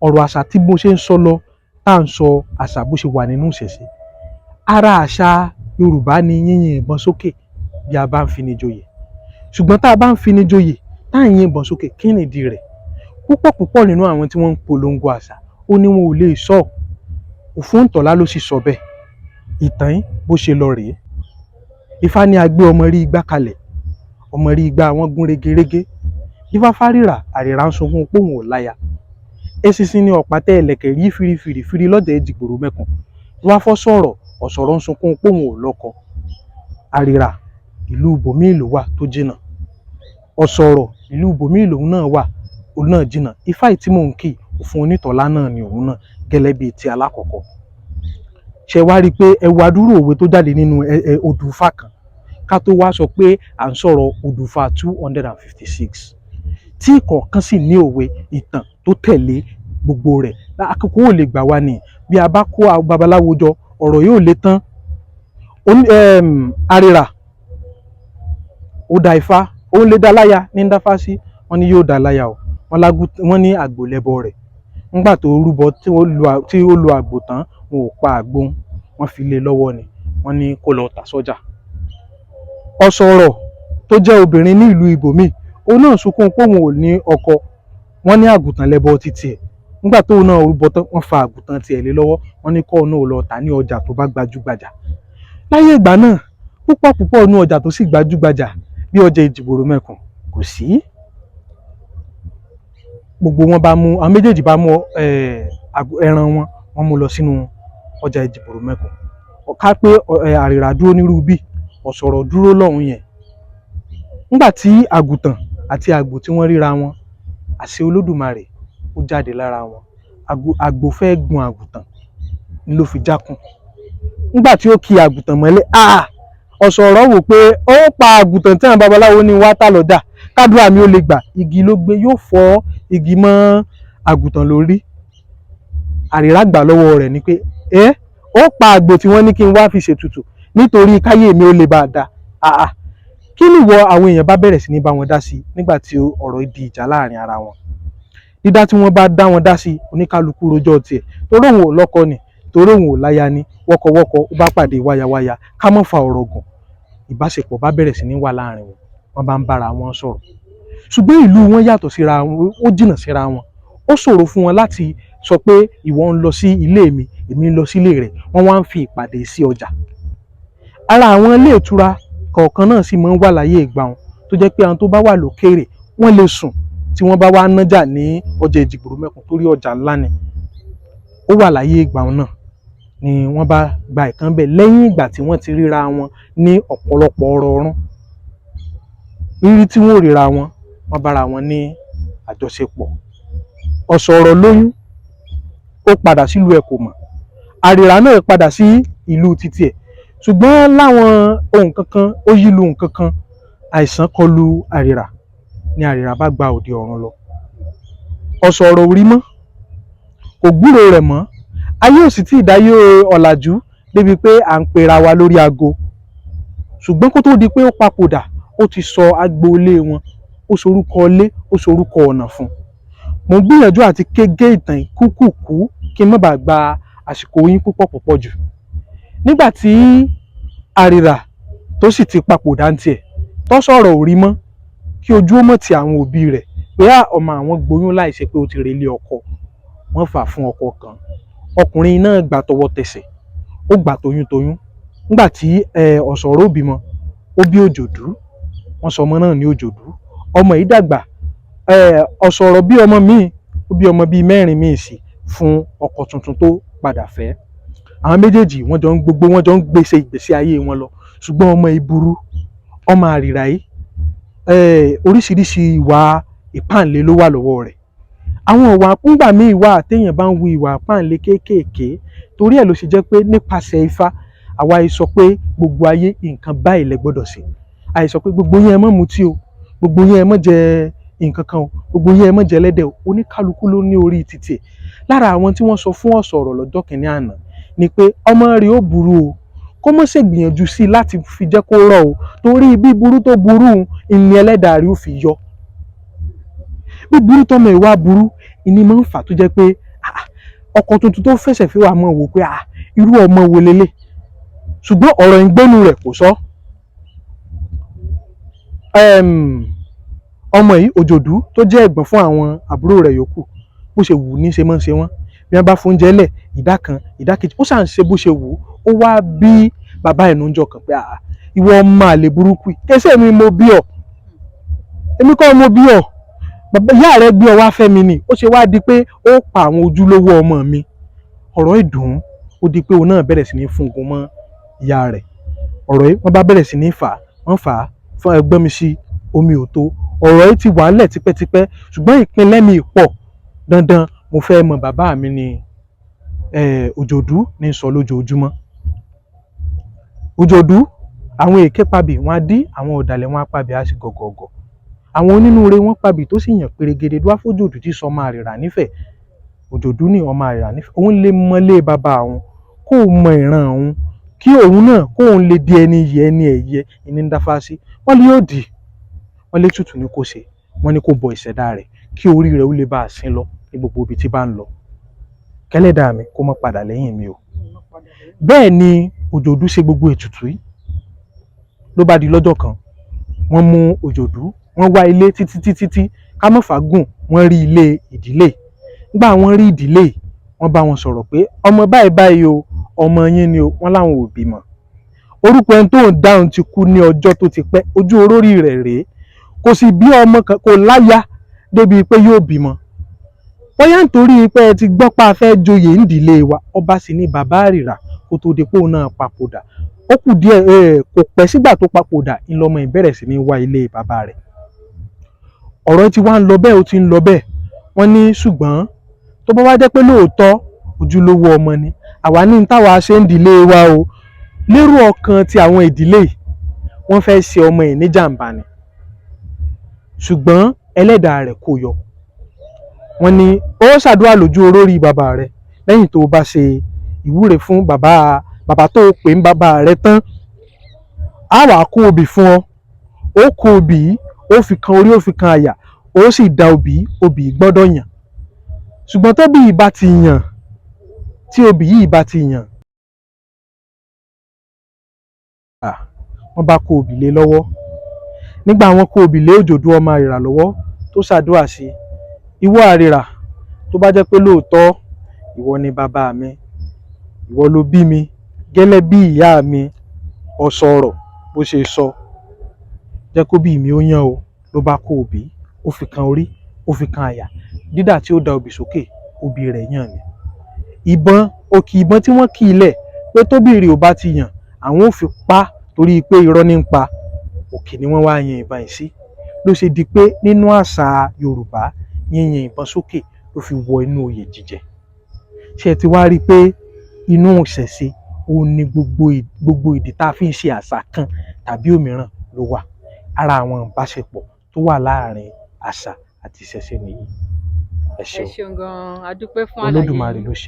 Ọ̀rọ̀ àṣà tí mo ṣe ń sọ lọ, tá à ń sọ àṣà bó ṣe wà nínú ìṣẹ̀ṣe. Ara àṣà Yorùbá ni yínyìn ìbọn sókè bí a bá ń fini joyè. Ṣùgbọ́n tá a bá ń fini joyè, tá à ń yìnbọn sókè, kí nìdí rẹ̀? Púpọ̀ púpọ̀ nínú àwọn tí wọ́n ń polongo àṣà, ó ní wọn ò lè sọ. Òfúntọ̀lá ló sì sọ bẹ́ẹ̀. Ìtàn yìí bó ṣe lọ rèé. Ifá ní a gbé ọmọ rí igbá kalẹ̀, ọmọ rí igbá wọn gún régérégé. Ifá fárìrà, àrìrà ń sunkún póun ò láya. Eṣinṣin ni ọ̀pá tẹ́ ẹlẹ̀kẹ̀ rí firifìrìfìrí lọ́jà Èjìgbòrò mẹ́kùn. Wá fọ́ sọ̀rọ̀, ọ̀sọ̀rọ̀ ń sunkún póun ò lọ́kọ. Àrìrà ìlú ibòmíì ló wà tó jìnnà. Ọ̀sọ̀rọ̀ ìlú ibòmíì lòun náà wà, òun náà jìnnà. Ifá yìí tí mò ń kì, Òfún Onítọ̀ọ́lá náà ni òun náà, gẹ́lẹ́ bíi ti alákọ̀ọ́kọ́. Ṣé wá rí i pé ẹ wo adúrú òwe tó jáde nínú odù Ifá kan, ká tó wá sọ pé à ń sọ̀rọ̀ odù Ifá 256 tí ìkọ̀ọ̀kan sì ní òwe ìtàn tó tẹ̀lé gbogbo rẹ̀. Àkókò ò lè gbà wá ní bí a bá kó babaláwo jọ, ọ̀rọ̀ yóò lè tán. Àrìrà ó da Ifá, ó lè dá láya ní dáfá sí, wọ́n ní yóò dá láya o. Wọ́n ní àgbò lẹ́bọ rẹ̀. Nígbà tó rúbọ tí ó lu àgbò tán, wọn ò pa àgbò, wọ́n fi lé lọ́wọ́ ni, wọ́n ní kó lọ tà sọ́jà. Ọ̀sọ̀rọ̀ tó jẹ́ obìnrin ní ìlú ibòmíì, òun náà sunkún pé òun ò ní ọkọ, wọ́n ní àgùntàn lẹ́bọ títí ẹ̀. Nígbà tóun náà rúbọ tán, wọ́n fa àgùntàn tiẹ̀ lé lọ́wọ́, wọ́n ní kóun náà lọ tà ní ọjà tó bá gbajúgbajà. Láyé ìgbà náà, púpọ̀ púpọ̀ nínú ọjà tó sì gbajúgbajà bí ọjà Èjìgbòrò mẹ́kùn kò sí. Gbogbo wọn bá mú, àwọn méjèèjì bá mú ẹran wọn, wọ́n mú lọ sínú ọjà Èjìgbòrò mẹ́kùn. Ká pé àrìrà dúró nírú bí, ọ̀sọ̀rọ̀ dúró lọ́hùn yẹn. Nígbà tí àgùntàn àti àgbò tí wọ́n ríra wọn, àṣẹ Olódùmarè ó jáde lára wọn. Àgbò fẹ́ gun àgùntàn ló fi jákùn. Nígbà tí ó ki àgùntàn mọ́lẹ̀, ọ̀sọ̀rọ̀ wò pé ó pa àgùntàn tí àwọn babaláwo ní wá tà lọ́jà, kádùá mi ó lè gbà. Igi ló gbé, yóò fọ́ igi mọ́ àgùntàn lórí. Àrìrà gbà lọ́wọ́ rẹ̀ ni pé ó pa àgbò tí wọ́n ní kí n wá fi ṣètùtù nítorí káyé mi ó lè bá a da. Kí ni ìwọ? Àwọn èèyàn bá bẹ̀rẹ̀ sí ní bá wọn dá sí nígbà tí ọ̀rọ̀ di ìjà láàrin ara wọn. Dídá tí wọ́n bá dá wọn dá sí, oníkálukú rojọ́ tiẹ̀, torí òun ò lọ́kọ ni, torí òun ò láya ni. Wọ́kọ̀wọ́kọ̀ ó bá pàdé wáyawáya. Ká má fa ọ̀rọ̀ gùn, ìbáṣepọ̀ bá bẹ̀rẹ̀ sí ní wà láàrin wọn, wọ́n bá ń bára wọn sọ̀rọ̀. Ṣùgbọ́n ìlú wọn yàtọ̀ síra wọn, ó jìnnà síra wọn. Ó ṣòro fún wọn láti sọ pé ìwọ ń lọ sí ilé mi, èmi ń lọ sí ilé rẹ̀. Wọ́n wá ń fi ìpàdé sí ọjà. Ara àwọn ilé ìtura kọ̀ọ̀kan náà sì máa ń wà láyé ìgbà wọn, tó jẹ́ pé àwọn tó bá wà lókèèrè, wọ́n lè sùn tí wọ́n bá wá nájà ní ọjà Èjìgbòrò mẹ́kùn, torí ọjà ńlá ni ó wà láyé ìgbà wọn náà. Ni wọ́n bá gba ìkan bẹ́ẹ̀ lẹ́yìn ìgbà tí wọ́n ti ríra wọn ní ọ̀pọ̀lọpọ̀ ọ̀rọ̀ ọ̀run. Rírí tí wọ́n ò ríra wọn, wọ́n bára wọn ní àjọṣepọ̀. Ọ̀sọ̀rọ̀ lóyún, ó padà sílùú ẹ̀ kò mọ̀. Àrìrà náà padà sí ìlú títí ẹ̀, ṣùgbọ́n láwọn ohun kankan ó yí lu nǹkan kan, àìsàn kọlù àrìrà ni àrìrà bá gba òde ọ̀run lọ. Ọ̀sọ̀rọ̀ ò rí mọ́, kò gbúròó rẹ̀ mọ́. Ayé ò sì tí ì dáyé ọ̀làjú débi pé à ń pera wa lórí aago. Ṣùgbọ́n kó tó di pé ó papòdà, ó ti sọ agboolé wọn, ó sorúkọ ilé, ó sorúkọ ọ̀nà fún un. Mo ń gbìyànjú àti gé ìtàn kúkúkú kí n má bàa gba àsìkò yín púpọ̀ púpọ̀ jù. Nígbà tí àrìrà tó sì ti papòdà ń tiẹ̀, tó sọ̀rọ̀ ò rí mọ́, kí ojú ó mọ̀ ti àwọn òbí rẹ̀ pé á ọmọ àwọn gboyún láìṣe pé ó ti relé ọkọ, wọ́n fà fún ọkọ kan. Ọkùnrin náà gbà tọwọ́ tẹsẹ̀, ó gbà toyúntoyún. Nígbà tí ọ̀sọ̀rọ̀ ó bímọ, ó bí òjòdú, wọ́n sọ ọmọ náà ní òjòdú. Ọmọ yìí dàgbà. Ọ̀sọ̀rọ̀ bí ọmọ míì, ó bí ọmọ bíi mẹ́rin míì sí fún ọkọ tuntun tó padà fẹ́. Àwọn méjèèjì wọ́n jọ ń gbogbo wọ́n jọ ń gbèsè ìgbésí ayé wọn lọ. Ṣùgbọ́n ọmọ yìí burú, ọmọ àrìrà yìí, oríṣiríṣi ìwà ìpáǹle ló wà lọ́wọ́ rẹ̀. Àwọn ìwà ńgbà míì wà téèyàn bá ń hu ìwà ìpáǹle kéékèèké, torí ẹ̀ ló ṣe jẹ́ pé nípasẹ̀ Ifá, àwa yìí sọ pé gbogbo ayé nǹkan báyìí lẹ gbọ́dọ̀ ṣe. Àì sọ pé gbogbo yín ẹ má mutí o, gbogbo yín ẹ má jẹ nǹkan kan o, gbogbo yín ẹ má jẹ ẹlẹ́dẹ̀ o. Oníkálukú ló ní orí títì ẹ̀. Lára àwọn tí wọ́n sọ fún ọ̀sọ̀rọ̀ lọ́jọ́ kìíní àná ni pé ọmọ rẹ̀ ó burú o, kó má ṣe gbìyànjú sí i láti fi jẹ́ kó rọ̀ o, torí bí burú tó burú ìní ẹlẹ́dàá rẹ̀ ó fi yọ. Bí burú tọmọ ìwà burú ìní máa ń fà tó jẹ́ pé Ọkọ tuntun tó fẹsẹ̀ fi wà mọ́ wò pé ah, irú ọmọ wo lélẹ̀? Ṣùgbọ́n ọ̀rọ̀ ìgbénu rẹ̀ kò sọ. Ọmọ yìí Òjòdú tó jẹ́ ẹ̀gbọ́n fún àwọn àbúrò rẹ̀ yòókù, bó ṣe wù ú ní ṣe máa ń ṣe wọ́n. Bí wọ́n bá fún oúnjẹ lẹ̀, ìdá kan, ìdá kejì, ó ṣà ń ṣe bó ṣe wù ú. Ó wá bí bàbá ẹ̀ nújọ kan pé àà, ìwọ ọmọ àlè burúkú yìí, kẹsẹ̀ mi mo bí ọ, èmi kọ́ mo bí ọ, bàbá ìyá rẹ gbé ọ wá fẹ́ mi ni, ó ṣe wá di pé ó pa àwọn ojúlówó ọmọ mi. Ọ̀rọ̀ ìdùn ó di pé òun náà bẹ̀rẹ̀ sí ní fúngun mọ́ ìyá rẹ̀. Ọ̀rọ̀ yìí wọ́n bá bẹ̀rẹ̀ sí ní fà á, wọ́n fà á fún ẹgbọ́n mi sí omi ò tó. Ọ̀rọ̀ yìí ti wà ńlẹ̀ tipẹ́tipẹ́, ṣùgbọ́n ìpínlẹ̀ mi pọ̀ dandan, mo fẹ́ mọ bàbá mi ni Òjòdú ní sọ lójoojúmọ́. Òjòdú, àwọn èké pabì wọn á dí, àwọn ọ̀dàlẹ̀ wọn á pabì á sì gọ̀gọ̀gọ̀. Àwọn onínúure wọn pabì tó sì yàn pérégede dúwá fójòdú tí sọmọ àrìrà nífẹ̀ẹ́. Òjòdú ní ọmọ àrìrà nífẹ̀ẹ́, òun lè mọlé bàbá òun, kó mọ ìran òun, kí òun náà kó òun lè di ẹni yẹ ẹni ẹ̀yẹ ẹni ń dáfá sí. Wọ́n lé yóò dì, wọ́n lé tutù ní kò ṣe, wọ́n ní kó bọ ìṣẹ̀dá rẹ̀ kí orí rẹ̀ ó lè bá a sin lọ ní gbogbo ibi tí bá ń lọ. Kẹ́lẹ́dàá mi kó má padà lẹ́yìn mi o. Bẹ́ẹ̀ ni Òjòdú ṣe gbogbo ètùtù yìí. Ló bá di lọ́jọ́ kan, wọ́n mú Òjòdú, wọ́n wá ilé títí títí tí ká má fàágùn, wọ́n rí ilé ìdílé. Nígbà wọ́n rí ìdílé, wọ́n bá wọn sọ̀rọ̀ pé ọmọ báyìí báyìí o, ọmọ yín ni o, wọ́n láwọn ò bímọ. Orúkọ ẹni tó ń dáhùn ti kú ní ọjọ́ tó ti pẹ́, ojú orórí rẹ̀ rèé, kò sì bí ọmọ kan, kò láya débi pé yóò bímọ. Bóyá nítorí pé ẹ ti gbọ́ pa fẹ́ joyè ńdílé wa, ọba sì ní bàbá àrìrà kó tó di pé òun náà papòdà. Ó kù díẹ̀, kò pẹ́ sígbà tó papòdà ńlọmọ ìbẹ̀rẹ̀ sí ní wá ilé bàbá rẹ̀. Ọ̀rọ̀ ti wá ń lọ bẹ́ẹ̀, ó ti ń lọ bẹ́ẹ̀. Wọ́n ní ṣùgbọ́n tó bá wá jẹ́ pé lóòótọ́ ojúlówó ọmọ ni, àwa ní táwa ṣe ń dílé wa o. Lérò ọkàn ti àwọn ìdílé yìí, wọ́n fẹ́ ṣe ọmọ yìí ní jàǹbá ni, ṣùgbọ́n ẹlẹ́dàá rẹ̀ kò yọ. Wọ́n ní ó ṣàdúrà lójú orórí bàbá rẹ̀ lẹ́yìn tó bá ṣe ìwúre fún bàbá bàbá tó pè ń bàbá rẹ̀ tán, á wàá kó obì fún ọ, ó kó obì yìí, ó fi kan orí, ó fi kan àyà, ó sì da obì, obì gbọ́dọ̀ yàn. Ṣùgbọ́n tóbì yìí bá ti yàn, tí obì yìí bá ti yàn, wọ́n bá kó obì lé lọ́wọ́. Nígbà wọ́n kó obì lé Òjòdú ọmọ àrìrà lọ́wọ́ tó ṣàdúrà sí i, ìwọ àrìrà, tó bá jẹ́ pé lóòótọ́ ìwọ ni bàbá mi, ìwọ ló bí mi gẹ́lẹ́ bí ìyá mi, ó sọ̀rọ̀ bó ṣe sọ, jẹ́ kó bí mi ó yàn o. Ló bá kó obì, ó fi kan orí, ó fi kan àyà, dídà tí ó da obì sókè, obì rẹ̀ yàn ni. Ìbọn òkì ìbọn tí wọ́n kì í lẹ̀ pé tóbì rẹ̀ ò bá ti yàn, àwọn ò fi pa torí pé irọ́ ní ń pa, òkè ni wọ́n wá yin ìbọn yìí sí. Ló ṣe di pé nínú àṣà Yorùbá, yíyin ìbọn sókè ló fi wọ inú oyè jíjẹ. Ṣé ẹ ti wá rí i pé inú ìṣẹ̀ṣe òun ni gbogbo ìdí tá a fi ń ṣe àṣà kan tàbí òmíràn ló wà. Ara àwọn ìbáṣepọ̀ tó wà láàrin àṣà àti ìṣẹ̀ṣe nìyí. Ẹ Ẹ ṣeun. ṣeun gan-an, a dúpẹ́ fún àlàyé Olódùmarè yín. ló ṣe.